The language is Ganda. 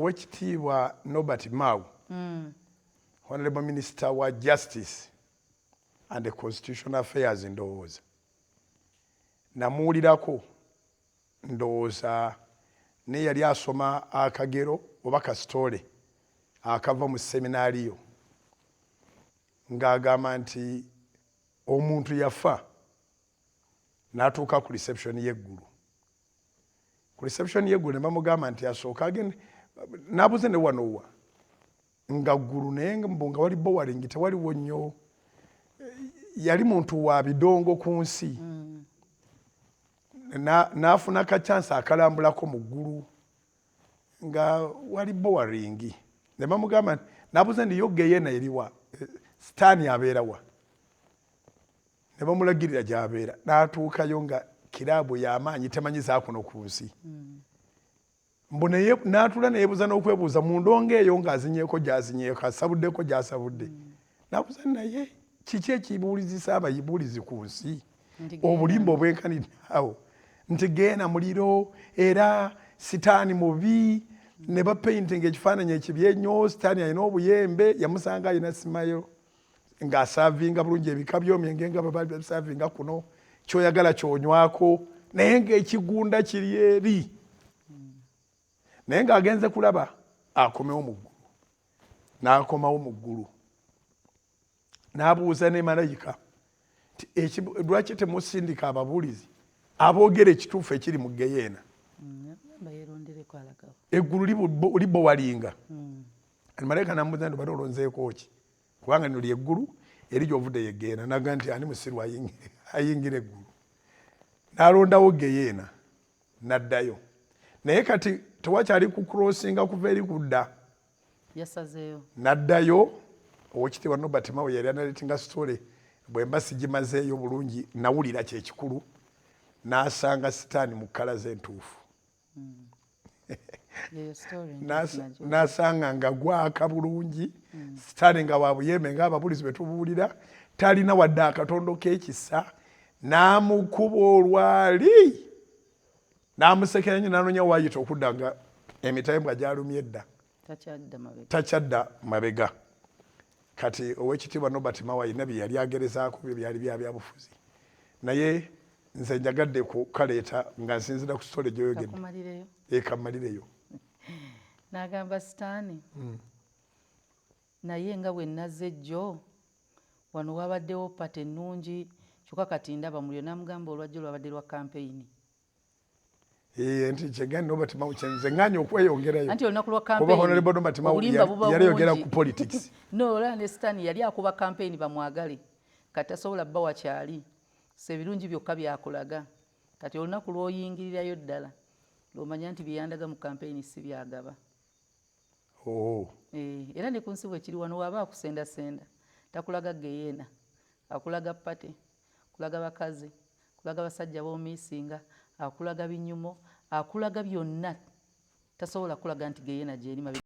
Owekitiibwa Norbert Mao, Honorable Minister wa Justice and Constitutional Affairs, ndowooza namuwulirako, ndowooza naye yali asoma akagero oba kasitole akava mu seminaariyo, ng'agamba nti omuntu yafa n'atuuka ku reception y'eggulu. Ku reception y'eggulu ne bamugamba nti asooka agende, n'abuuze ne wano wa nga ggulu, naye mbu nga wali boring, tewaliwo nnyo. Yali muntu wa bidongo ku nsi. N'afuna ka chance akalambulako mu ggulu nga wali boring, ne bamugamba nti, n'abuuza nti yo geyena eriwa, Sitaani abeera wa? Ne bamulagirira gy'abeera. N'atuukayo nga kiraabu y'amaanyi temanyi zaakuno ku nsi. Mbu naye n'atuula neyeebuuza n'okwebuuza mu ndongo eyo ng'azinyeeko gy'azinyeeko, asabuddeko gy'asabudde. N'abuuza, naye kiki ekibuulizisa abayibuulizi ku nsi obulimba obwenkanidde awo nti geena muliro era Sitaani mubi, ne bapaintinga ekifaananyi ekibi ennyo? Sitaani alina obuyembe, yamusanga alina simayo ng'aservinga bulungi ebika by'omyenge nga baservinga kuno, kyoyagala kyonywako, naye ng'ekigunda kiri eri. Naye ng'agenze kulaba akomewo mu ggulu. N'akomawo mu ggulu n'abuuza ne malayika nti, "Lwaki temusindika ababuulizi aboogera ekituufu ekiri mu geyeena?" Eggulu libowalinga. Malayika namubuuza nti, "Obadde olonzeeko ki? Kubanga lino lyeggulu, eri gyovudde yegeena." Naga nti, "Ani musiru ayingira eggulu?" N'alondawo geyeena n'addayo, naye kati tewakyali kucrossinga kuva eri kudda. Yasazeeyo. N'addayo. Owekitiibwa Norbert Mao yali anarratinga story, bwe mba sigimazeeyo bulungi, nawulira kyekikulu, n'asanga Sitaani mu kkala ze entuufu. Yeyo story. N'asanga nga gwaka bulungi, Sitaani nga wa buyembe ng'ababulizi bwe tubuulira, talina wadde akatondo k'ekisa. N'amukuba olwali, n'amusekera nnyo, n'anoonya waayita okudda nga emitayimbwa gyalumye edda. Takyadda mabega. Takyadda mabega. Kati Owekitiibwa Norbert Mao alina bye yali agerezaako, byo byali bya byabufuzi, naye nze njagadde kukaleeta nga nsinzira ku story gyoyogedde. Kakumalireyo. Ekammalireyo. N'agamba Sitaani, "Naye nga bwe nazze ejjo wano wabaddewo party ennungi, kyokka kati ndaba muliro." N'amugamba olwajjo lwabadde lwa kampeyini. Nti kyegani Norbert Mao nze ŋŋaanye okweyongerayo. Anti olunaku lwa kuba Honorable Norbert Mao obulimba buba yali ayogera bungi. Ku politics. No, olaba ne Sitaani yali akuba kampeyini bamwagale, kati tasobola bba wakyali, so ebirungi byokka byakulaga. Kati olunaku lw'oyingirirayo ddala lwomanya nti byeyandaga mu kampeyini si byagaba. Oh. Eh, era ne ku nsi bwe kiri wano, waaba akusendasenda takulaga geyeena, akulaga party, akulaga bakazi, akulaga basajja b'omiisinga, akulaga binyumo, akulaga byonna. Tasobola kulaga nti geyeena gyeri mabega.